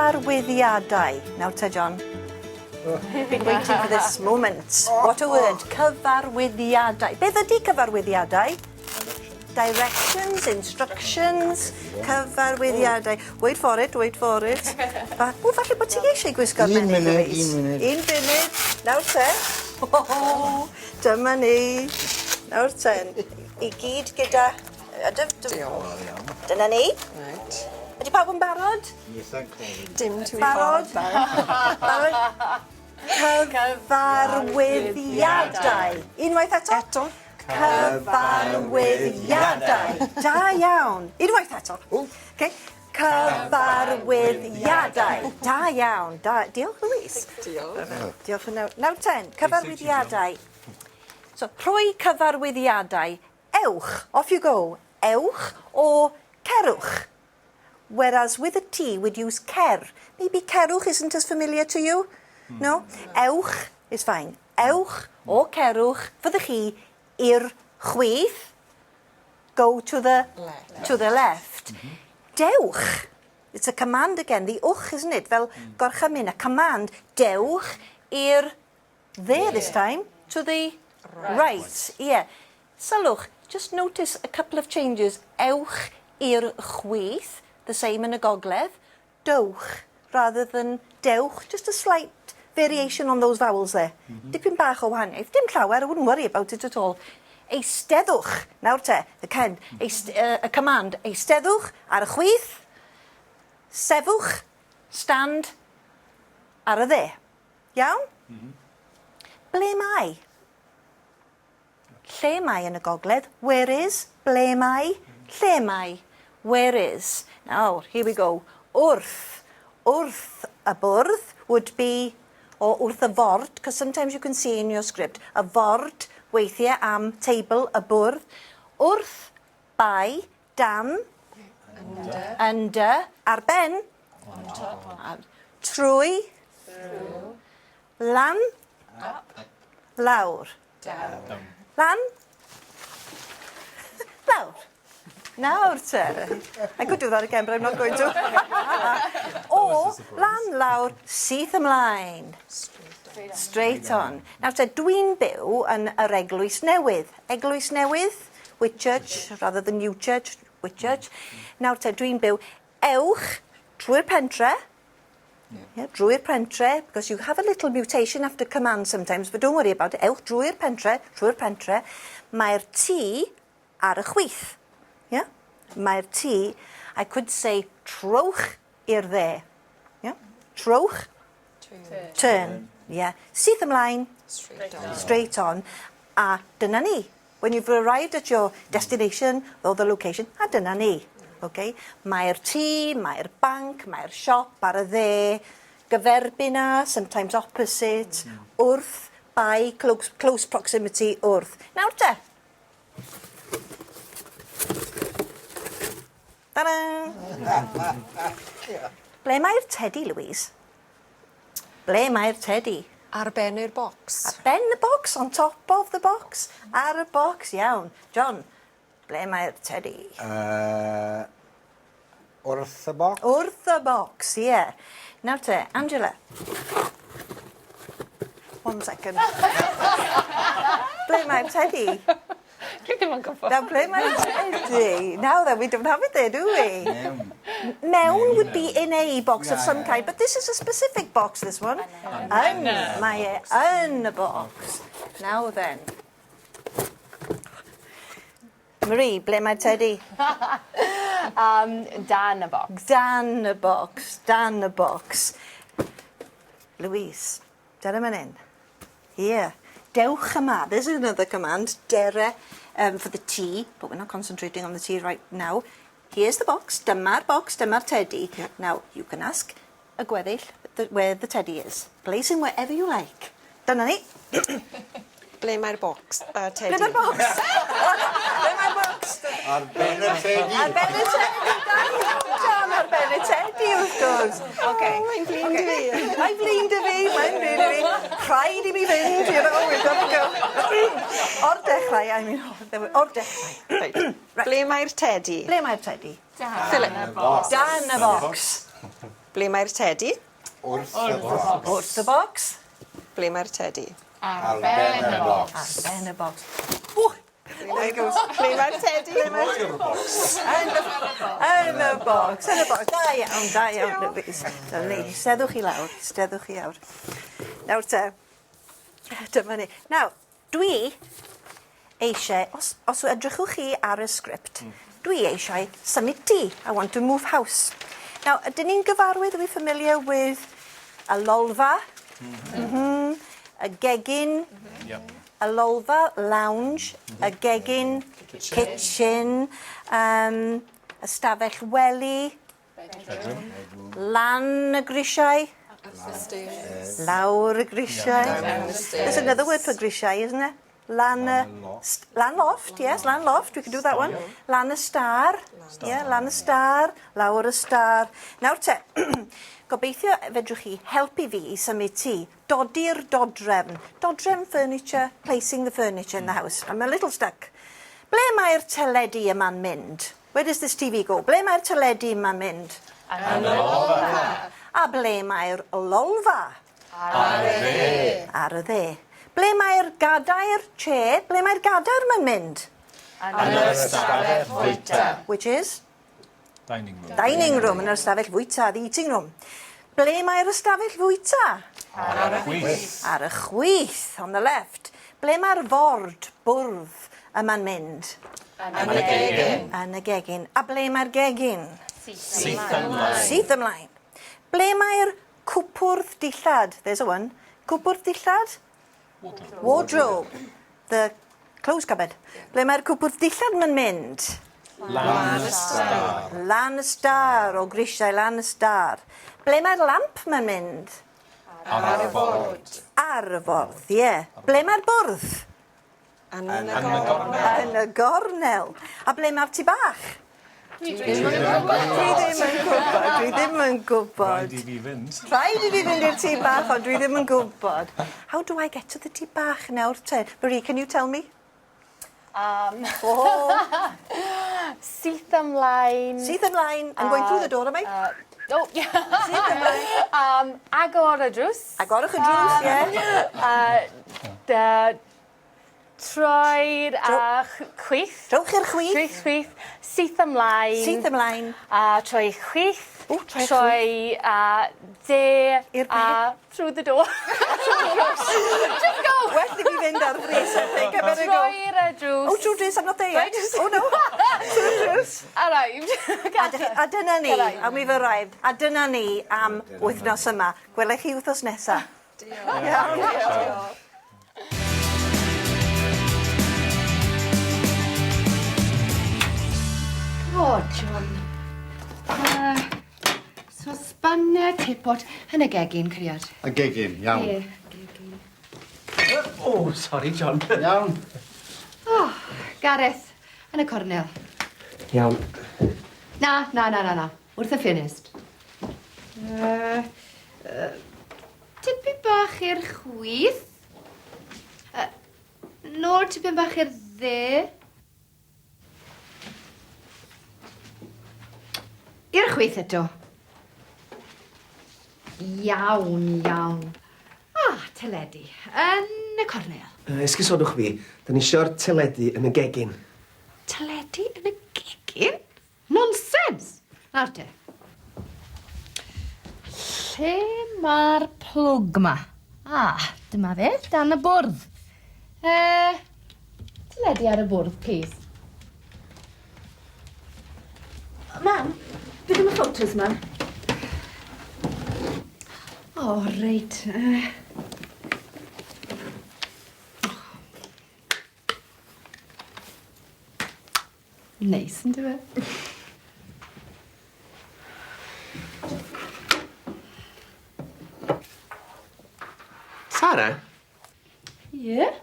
Cyfarwyddiadau. Nawr te, John. Been waiting for this moment. What a word. Cyfarwyddiadau. Beth ydy cyfarwyddiadau? Directions, instructions, cyfarwyddiadau. Wait for it, wait for it. Fa o, falle bod ti eisiau gwisgo'r Un menig, munud, Louise. un munud. Un funud. Nawr te. O, dyma ni. Nawr te. I gyd gyda... Dyna ni. Reit. Ydy pawb yn barod? Dim too Barod? far. Barod? Cyfarwyddiadau. Unwaith eto. Eto. Cyfarwyddiadau. Da iawn. Unwaith eto. Okay. Cyfarwyddiadau. Da iawn. Da. Diolch, Louise. Diolch. Diolch yn fawr. Nawr ten, cyfarwyddiadau. So, rhoi cyfarwyddiadau. Ewch. Off you go. Ewch or cerwch. Whereas with a T, we'd use cer. Maybe cerwch isn't as familiar to you? No? Ewch is fine. Ewch or cerwch, fyddwch chi, i'r chwith. Go to the Left. To the left. Dewch. It's a command again, the wch, isn't it? Fel gorchymyn, a command. Dewch i'r dde this time, to the right. right. Yeah. Sylwch, just notice a couple of changes. Ewch i'r chwith, the same yn y gogledd. Dowch, rather than dewch, just a slight variation on those vowels there. Dipyn bach o wahaniaeth. Dim llawer, I wouldn't worry about it at all. Eisteddwch, nawr te, the ken, eist, y command, eisteddwch ar y chwith, sefwch, stand, ar y dde. Iawn? Ble mae? Lle mae yn y gogledd? Where is? Ble mae? Lle mae? Where is? Now, here we go. Wrth. Wrth y bwrdd would be, or wrth y ford, because sometimes you can see in your script, y ford, weithiau am table, y bwrdd. Wrth, by, dan, Under. under, ar ben, On top. Trwy, Through. lan, Up. lawr. Down. Lan, lawr. Nawr te. I could do that again, but I'm not going to. o, lan, lawr, syth ymlaen. Straight on. Straight on. Nawr te, dwi'n byw yn yr Eglwys Newydd. Eglwys Newydd, Whitchurch, rather than New Church, Whitchurch. Nawr te, dwi'n byw ewch trwy'r pentre, Yeah, drwy'r pentre, because you have a little mutation after command sometimes, but don't worry about it. Ewch drwy'r pentre, trwy'r pentre. Mae'r tŷ ar y chwith. Yeah? Mae'r tŷ, I could say trowch i'r dde. Yeah? Trowch. Turn. Turn. Yeah. Syth ymlaen. Straight on. Straight on. A dyna ni. When you've arrived at your destination or the location, a dyna ni. Okay? Mae'r tŷ, mae'r banc, mae'r siop ar y dde, gyferbyn â, sometimes opposite, wrth, by, close, close proximity, wrth. Nawr te. Ta-da! Ble mae'r teddy, Louise? Ble mae'r teddy? Ar ben yr bocs. Ar ben y bocs, on top of the box. Ar y bocs, iawn. John, ble mae'r teddy? Wrth y bocs. Wrth y bocs, ie. Yeah. Nawr te, Angela. One second. Ble mae'r teddy? Dwi ddim yn gwybod. Now, ble mae'r teddy? Now then, we don't have it there, do we? Mewn. Mewn would be in a box of some Yeah, kind, but this is a specific box, this one. Yn. Mae e yn y box. Now then. Marie, ble mae teddy? Dan y bocs. Dan y box, dan y box. Louise, dere man 'yn. Here. Dewch yma. This is another command. Dere for the tea, but we're not concentrating on the tea right now. Here's the box. Dyma'r box, dyma'r teddy. Yeah. Now, you can ask y gweddill where the teddy is. Place him wherever you like. Dyna ni. Ble mae'r bocs? Teddy. Ble mae'r box? Ble mae'r box? Ar ben y teddy. Ar ben y teddy, da iawn, John, ar ben y teddy, wrth gwrs. Okay. Oh, mae'n flin 'da fi. Mae'n flin 'da fi, mae'n flin 'da fi. Rhaid i mi fynd, you know, we've got to go. O'r dechrau, I mean, o'r dechrau. Reit. Ble mae'r teddy? Ble mae'r teddy? Philip. Dan y box. Ble mae'r tedi? Wrth y bocs. Wrth y bocs. Ble mae'r tedi? Ar ben y bocs. Ar ben y bocs. Ww! There goes. Ble mae'r tedi? Trwy'r bocs. Yn y yn y bocs, yn y bocs. Da iawn, da iawn, Louise. Dyna ni. Steddwch chi lawr, steddwch chi lawr. Nawr te, dyma ni. Nawr, dwi eisiau, os, os edrychwch chi ar y sgript, dwi eisiau symud tŷ. I want to move house. Now, ydyn ni'n gyfarwydd, are we familiar with y lolfa? Mm -hmm. Y gegin? Yep. Y lolfa, lounge, y gegin, kitchen, kitchen ystafell wely, Bedroom. lan y grisiau, lawr y grisiau. There's another word for grisiau, isn't there? Lan y... Lan loft, yes, lan loft, we can do that one. Lan y star, yeah, lan y star, lawr y star. Nawr te, gobeithio fedrwch chi helpu fi i symud tŷ. Dodi'r dodrefn. Dodrefn furniture, placing the furniture in the house. I'm a little stuck. Ble mae'r teledu yma'n mynd? Where does this TV go? Ble mae'r teledu yma'n mynd? Yn y lolfa. A ble mae'r lolfa? Ar y dde. Ar y dde. Ble mae'r gadair chair? Ble mae'r gadair ma'n mynd? Yn yr ystafell fwyta. Which is? Dining room. Dining room, yn yr ystafell fwyta, the eating room. Ble mae'r ystafell fwyta? Ar y chwith. Ar y chwith, on the left. Ble mae'r ford, bwrdd, yma'n mynd? Yn y gegin. Yn y gegin. A ble mae'r gegin? Syth ymlaen. Syth ymlaen. Ble mae'r cwpwrdd dillad? There's a one. Cwpwrdd dillad? Wardrobe. Wardrobe. The clothes cupboard. Ble mae'r cwpwrdd dillad ma'n mynd? Lan y star. Lan y star, o grisiau lan y star. Ble mae'r lamp ma'n mynd? Ar y ford. Ar y ffordd, ie. Yeah. Ble mae'r bwrdd? Yn y Yn y gornel. Yn y gornel. A ble mae'r tŷ bach? Dwi ddim yn gwybod, dwi ddim yn gwybod. Rhaid i fi fynd. Rhaid i fi fynd i'r tŷ bach, ond dwi ddim yn gwybod. How do I get to the tŷ bach nawr te? Marie, can you tell me? Oh, Syth ymlaen. syth ymlaen. I'm going through the door, am I? Oh, yeah. Syth ymlaen. Agor y drws. Agorwch y drws, ie. Troed a chwith. Trowch i'r chwith. Chwith, chwith. Syth ymlaen. Syth ymlaen. A troi chwith. O, troi Troi a de. I'r A through the door. Just go. Well i fi fynd ar frys, I think. I better go. Troi'r y drws. Oh, trwy drws, I'm not there yet. Right. Oh, no. Trwy drws. Arrived. A, a dyna ni, and we've arrived. A dyna ni am wythnos yma. Gwelech chi wythnos nesa. Diolch. Iawn. O, John. So spaned teapot yn y gegin, cariad. Y gegin, iawn. Ie, gegin. Oh, sorry, John. Iawn. Oh, Gareth, yn y cornel. Iawn. Na, na, na, na, na. Wrth y ffenest. Tipyn bach i'r chwith. Nôl tipyn bach i'r dde. I'r chwith eto. Iawn, iawn. Ah, teledu. Yn y cornel. Esgusodwch fi, da ni eisiau'r teledu yn y gegin. Teledu yn y gegin? Nonsens! Nawr te. Lle mae'r plwg ma? Ah, dyma fe, dan y bwrdd. Teledu ar y bwrdd, please. Mam, beth am y photos ma? O, oh, reit. Neis, yn dyfe? Sara, Ie? Yeah?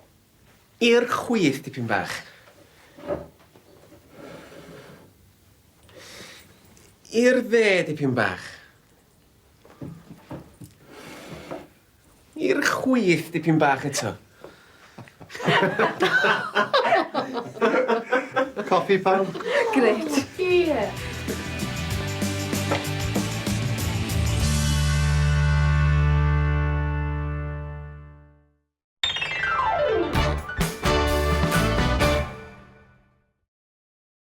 i'r chwith dipyn bach. I'r dde dipyn bach. I'r chwith dipyn bach eto. Coffi pawb? Grêt. Ie.